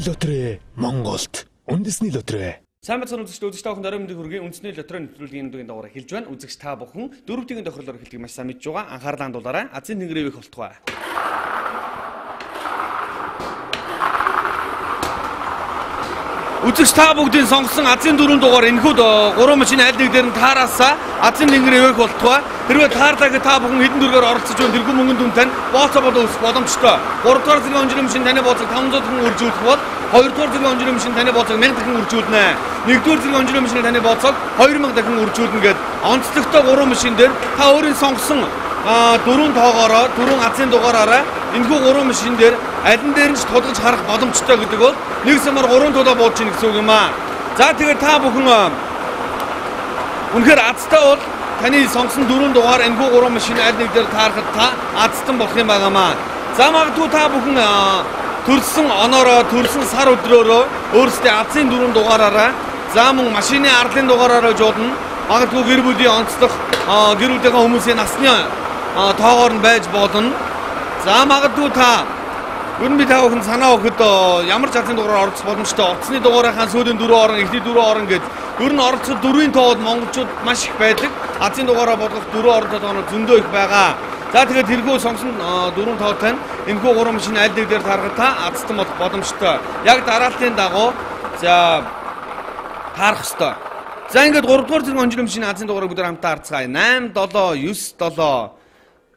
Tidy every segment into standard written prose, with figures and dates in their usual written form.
Лотрей Монголд үндэсний лотрей. Сайн байцгаана үзэгчид, үзэгч та бүхэнд оройн мэндийг хүргэе. Үндэсний лотрей нэвтрүүлгийн энэ дугаар эхэлж байна. Үзэгч та бүхэн дөрөв тийн тохиолдолд эхэлдэг маш сайн мэдж байгаа. Анхаарлаа хандуулаарай. Азийн тэнгэрийн их болтугай. Үзэгч та бүгдийн сонгосон азийн дөрвөн дугаар энэхүү гурван машины аль нэг дээр нь таараасаа азийн тэнгэрийн их болтугай. Хэрвээ таарлаа гэх та бүхэн хэдэн төгрөгөөр оролцож буй тэрхүү мөнгөнд дүн тань бооцоо болон өсөх боломжтой. 3 дугаар зэргийн онжирын машин таны бооцоог 500 дахин үржүүлэх бол 2 дугаар зэргийн онжирын машин таны бооцоог 1000 дахин үржүүлнэ. 1 дугаар зэргийн онжирын машин таны бооцоог 2000 дахин үржүүлнэ гэд онцлогтой гурван машин дээр та өөрийн сонгосон дөрвөн тоогоороо дөрвөн азийн дугаараараа энэхүү гурван машин дээр аль нь дээр нь ч тулгаж харах боломжтой гэдэг бол нэг самар гурван тулаа бууж ийн гэсэн үг юм аа. За тэгэхээр та бүхэн үнэхээр азтай бол таны сонгосон дөрвөн дугаар энэхүү гурван машин аль нэг дээр таарахад та азтан болох юм байгаамаа. За магадгүй та бүхэн төрсөн оноороо, төрсөн сар өдрөөрөө өөрсдийн азийн дөрвөн дугаараараа за мөн машины арлын дугаараараа жуудна. Магадгүй гэр бүлийн онцлог, гэр бүлийнхаа хүмүүсийн насны тоогоор нь байж болно. За магадгүй та ер нь би та бүхэн санаа өгөхөд ямар ч азийн дугаараар оролцох боломжтой. Утасны дугаарынхаа сүүлийн дөрвөн орон, эхний дөрвөн орон гэж ер нь оролцох дөрвийн тоод монголчууд маш их байдаг. Азийн дугаараа болгох дөрвөн оронтой тоонууд зөндөө их байгаа. За тэгээд тэрхүү сонгосон дөрвөн тоо тань энэхүү гурван машины аль нэг дээр таарахад та азтан болох боломжтой. Яг дараалтын дагуу за таарах ёстой. За ингээд 3 дугаар зэрэг онжирын машины азийн дугаарыг бүгд хамтдаа харцгаая. 8 7 9 7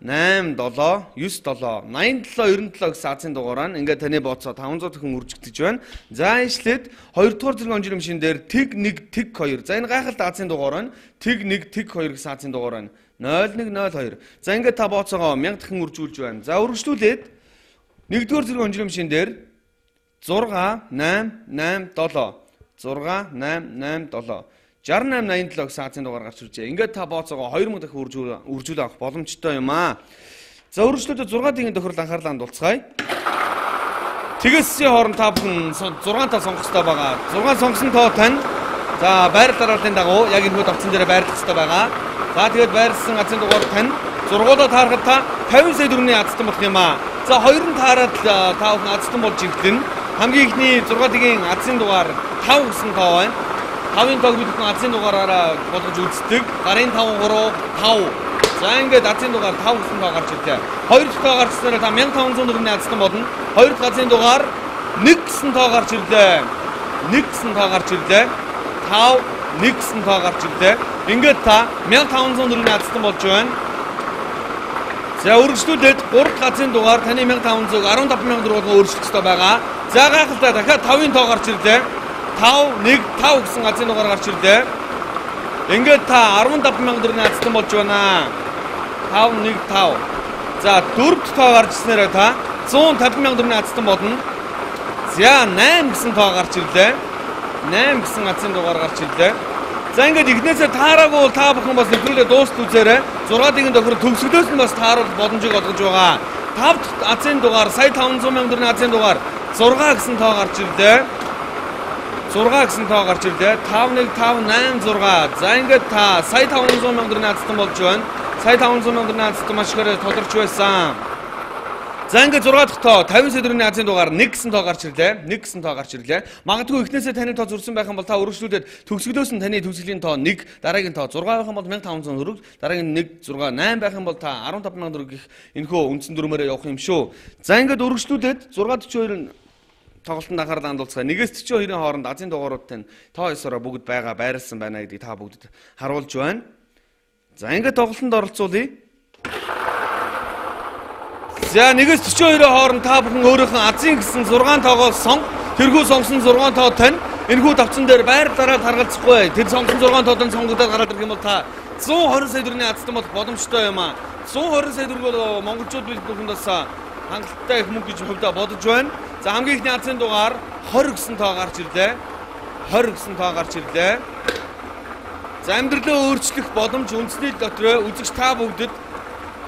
8 7 9 7 87 97 гэсэн азийн дугаар нь ингээд таны бооцоо 500 дахин үржигдэж байна. За ишлээд 2 дугаар зэрэг онжирын машин дээр тэг 1 тэг 2. За энэ гайхалтай азийн дугаар байна. Тэг 1 тэг 2 гэсэн азийн дугаар байна. 0102. За ингээд та бооцоогоо 1000 дахин үржүүлж байна. За үргэлжлүүлээд 1 дугаар зэрэг онжирын машин дээр 6 8 8 7 6 8 8 7 68 87 гэсэн азийн дугаар гарч иржээ. Ингээд та бооцоогоо 2000 дахин үржүүлэн авах боломжтой юм аа. За үргэлжлүүлээд 6 тийн тохирол анхаарлаа хандуулцгаая. Тэгээсийн хооронд та бүхэн 6 таа сонгох ёстой байгаа. 6 сонгосон тоо тань за байрал дарааллын дагуу яг энэхүү давцсан дээр байрлах ёстой байгаа. За тэгээд байрлсан азийн дугаар тань 6-уудаа таарахад та 50 сая төгрөгийн азтан болох юм аа. За хоёр нь таарад та бүхэн азтан болж эхэлнэ. Хамгийн эхний 6 тийн азийн дугаар 5 гэсэн тоо байна. 5-ын тоог бид бүхэн азийн дугаараараа болгож үздэг. Гарын 5 3 5. За ингээд азийн дугаар 5 гэсэн тоо гарч ирлээ. 2 дахь тоо гарчсанаар та 1500 төгрөгийн азтан болно. 2 дахь азийн дугаар 1 гэсэн тоо гарч ирлээ. 1 гэсэн тоо гарч ирлээ. 5 1 гэсэн тоо гарч ирлээ. Ингээд та 1500 төгрөгийн азтан болж байна. За үргэлжлүүлээд 3 дахь азийн дугаар таны 1500-ыг 15000 төгрөг болгон өөрчлөх ёстой байгаа. За гайхалтай дахиад 5-ын тоо гарч ирлээ. 5 1 5 гэсэн азийн дугаар гарч ирлээ. Ингээд та 15000 төгрөгийн азтан болж байна. 5 1 5. За 4 дахь тоо гарч ирснээрээ та 150000 төгрөгийн азтан болно. За 8 гэсэн тоо гарч ирлээ. 8 гэсэн азийн дугаар гарч ирлээ. За ингээд эхнээсээ таараагүй бол та бүхэн бас нэвтрүүлээ дуустал үзээрэй. 6 тийн тохирол төгсгөлөөс нь бас тааруул боломжийг олгож байгаа. 5 дахь азийн дугаар сая 500 000 төгрөгийн азийн дугаар 6 гэсэн тоо гарч ирлээ. 6 гэсэн тоо гарч ирлээ. 5 1 5 8 6. За ингээд та сая 500 000 төгрөгийн азтан болж байна. Сая 500 000 төгрөгийн азтан маш ихээр тодорч байсан. За ингээд 6 дахь тоо 50 сая төгрөгийн азийн дугаар 1 гэсэн тоо гарч ирлээ. 1 гэсэн тоо гарч ирлээ. Магадгүй эхнээсээ таны тоо зөрсөн байх юм бол та үргэлжлүүлээд төгсгөлөөс нь таны төгсгөлийн тоо 1, дараагийн тоо 6 байх юм бол 1500 төгрөг, дараагийн 1 6 8 байх юм бол та 15000 төгрөг гэх энэхүү үндсэн дүрмээрээ явах юм шүү. За ингээд үргэлжлүүлээд 6 42 тоглолтод анхаарлаа хандуулцгаая. 1-ээс 42-ын хооронд азийн дугаарууд тань тоо ёсороо бүгд байгаа байрлсан байна гэдгийг та бүгдэд харуулж байна. За ингээд тоглолтод оролцуулъя. За 1-ээс 42-ын хооронд та бүхэн өөрийнхөө азийн гэсэн 6 тоогоо сонг. Тэрхүү сонгосон 6 тоо тань энэхүү давцсан дээр байр дараа таргалцахгүй. Тэр сонгосон 6 тоодон сонгогдоод гараад ирэх юм бол та 120 сая төгрөгийн азтан болох боломжтой юм аа. 120 сая төгрөг бол монголчууд бид бүхэнд бас хангалттай их мөнгө гэж хувьдаа бодож байна. За хамгийн эхний азийн дугаар 20 гэсэн тоо гарч ирлээ. 20 гэсэн тоо гарч ирлээ. За амьдралаа өөрчлөх боломж үндэсний лотрей үзэгч та бүгдэд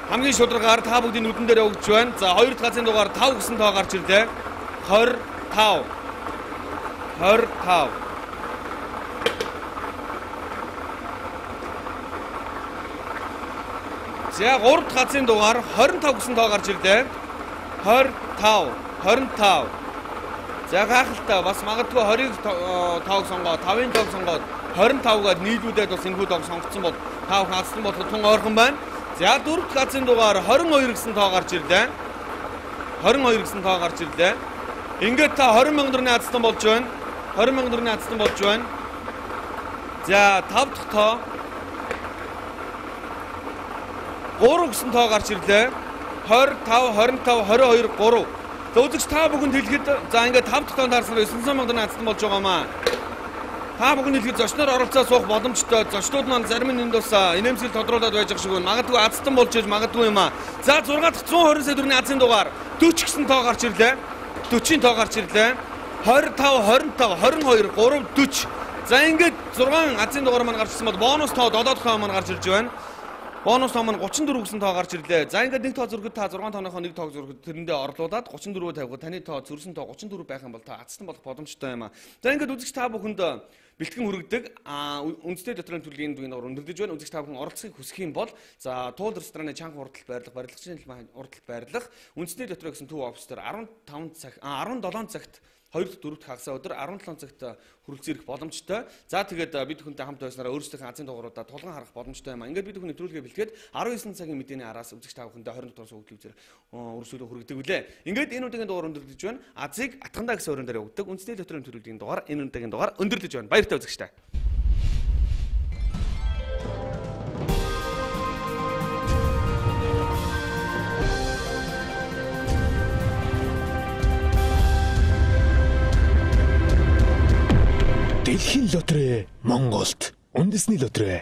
хамгийн шударгаар та бүгдийн нүдэн дээр явагдаж байна. За 2 дахь азийн дугаар 5 гэсэн тоо гарч ирлээ. 25 25. За 3 дахь азийн дугаар 25 гэсэн тоо гарч ирлээ. 25 25. За гайхалтай бас магадгүй 20-ыг тоог сонгоод 5-ын тоог сонгоод 25-гаар нийлүүлээд бас энэхүү тоог сонгоцсон бол та бүхэн азтан болоход тун ойрхон байна. За 4 дахь азын дугаар 22 гэсэн тоо гарч ирлээ. 22 гэсэн тоо гарч ирлээ. Ингээд та 20 сая төгрөгийн азтан болж байна. 20 сая төгрөгийн азтан болж байна. За 5 дахь тоо 3 гэсэн тоо гарч ирлээ. 25, 25, 22, 3. За үзэгч та бүхэнд хэлэхэд за ингээд 5 дахь тоонд харснаар 900 сая төгрөгийн азтан болж байгаамаа. Та бүхэн хэлэхэд зочноор оролцоо суух боломжтой. Зочдууд маань зарим нь энд бас инээмсэл тодруулаад байж байгаа шиг байна. Магадгүй азтан болж иж магадгүй юм аа. За 6 дахь 120 сая төгрөгийн азын дугаар 40 гэсэн тоо гарч ирлээ. 40-ийн тоо гарч ирлээ. 25, 25, 22, 3, 40. За ингээд 6 азын дугаар маань гарч ирсэн бол бонус тоо 7 дахь тоо маань гарч ирж байна. Бонус тоо маань 34 гэсэн тоо гарч ирлээ. За ингээд нэг тоо зөрөхөд та 6 тооныхоо нэг тоог зөрөхөд тэрэндээ орлуулад 34-өө тавихад таны тоо зөрсөн тоо 34 байх юм бол та азтан болох боломжтой юм аа. За ингээд үзэгч та бүхэнд бэлтгэн хүргэдэг үндэсний лотерейн төлөвийн дугаар өндөрлөж байна. Үзэгч та бүхэн оролцохыг хүсэх юм бол за Туул рестораны чанга хурдтал байрлах, барилгачийн хурдтал байрлах үндэсний лотерей гэсэн төв офис дээр 15 цаг 17 цагт 2 дахь 4 дахь хагас өдөр 17 цагт хүрэлцэн ирэх боломжтой. За тэгээд бид бүхэнтэй хамт байснараа өөрсдийнхээ азын дугааруудаа тулган харах боломжтой юм а. Ингээд бид бүхэн нэвтрүүлгээ бэлтгээд 19 цагийн мэдээний араас үзэгч та бүхэндээ 20 дугаар суудлын үзээр өрсөлдөө хүргэдэг үлээ. Ингээд энэ удаагийн дугаар өндөрлөж байна. Азыг атгандаа гэсэн өрөөн дээр явагддаг үндэсний лотерейн төлөвлөлийн дугаар энэ удаагийн дугаар өндөрлөж байна. Баяртай үзэгч та. Дэлхийн лотерей Монголд үндэсний лотерей.